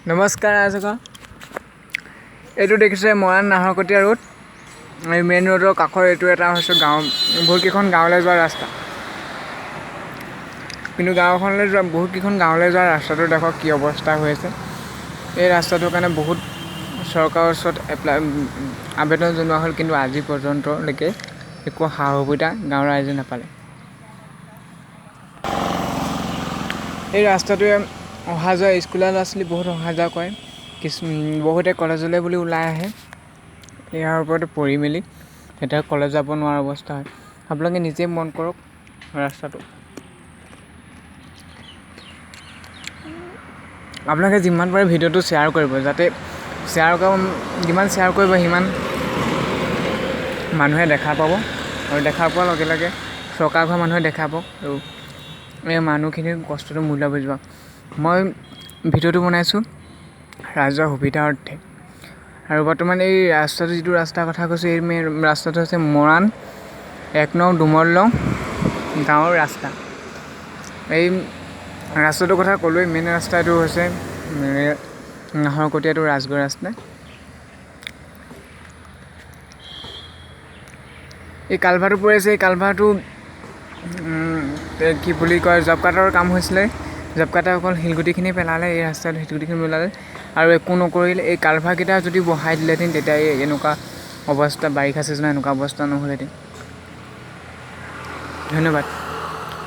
নমস্কাৰ ৰাইজসকল, এইটো দেখিছে মৰাণ নাহৰকটীয়া ৰোড। এই মেইন ৰোডৰ কাষৰ এইটো এটা হৈছে গাঁও, বহুতকেইখন গাঁৱলৈ যোৱা ৰাস্তা। কিন্তু গাঁওখনলৈ যোৱা বহুতকেইখন গাঁৱলৈ যোৱা ৰাস্তাটো দেখক কি অৱস্থা হৈ আছে। এই ৰাস্তাটোৰ কাৰণে বহুত চৰকাৰৰ ওচৰত এপ্লাই আবেদন জনোৱা হ'ল, কিন্তু আজি পৰ্যন্তলৈকে একো সা সুবিধা গাঁৱৰ ৰাইজে নাপালে। এই ৰাস্তাটোৱে অহা যোৱা স্কুলীয়া ল'ৰা ছোৱালী বহুত অহা যোৱা কৰে। কিছু বহুতে কলেজলৈ বুলি ওলাই আহে, ইয়াৰ ওপৰতে পৰি মেলি তেতিয়া কলেজ যাব নোৱাৰা অৱস্থা হয়। আপোনালোকে নিজেই মন কৰক ৰাস্তাটো। আপোনালোকে যিমান পাৰে ভিডিঅ'টো শ্বেয়াৰ কৰিব, যাতে শ্বেয়াৰ কৰা যিমান শ্বেয়াৰ কৰিব সিমান মানুহে দেখা পাব, আৰু দেখা পোৱাৰ লগে লগে চৰকাৰ ঘৰৰ মানুহে দেখা পাব আৰু এই মানুহখিনিৰ কষ্টটো মূল্য বুজিব। মই ভিডিঅ'টো বনাইছোঁ ৰাইজৰ সুবিধাৰ্থে। আৰু বৰ্তমান এই ৰাস্তাটো, যিটো ৰাস্তাৰ কথা কৈছোঁ, এই মেইন ৰাস্তাটো হৈছে মৰাণ ১ নং ডুমৰলং গাঁৱৰ ৰাস্তা। এই ৰাস্তাটোৰ কথা ক'লোৱেই, মেইন ৰাস্তাটো হৈছে নাহৰকটীয়াটো ৰাজগড় ৰাস্তা। এই কালভাৰটো পৰি আছে, এই কালভাৰটো কি বুলি কয়, জব কাৰ্ডৰ কাম হৈছিলে। জব কাৰ্ডৰ অকল শিলগুটিখিনি পেলালে, এই ৰাস্তাত শিলগুটিখিনি পেলালে আৰু একো নকৰিলে। এই কালভাৰকেইটা যদি বহাই দিলেহেঁতেন তেতিয়া এই এনেকুৱা অৱস্থা, বাৰিষা ছিজনত এনেকুৱা অৱস্থা নহ'লহেঁতেন। ধন্যবাদ।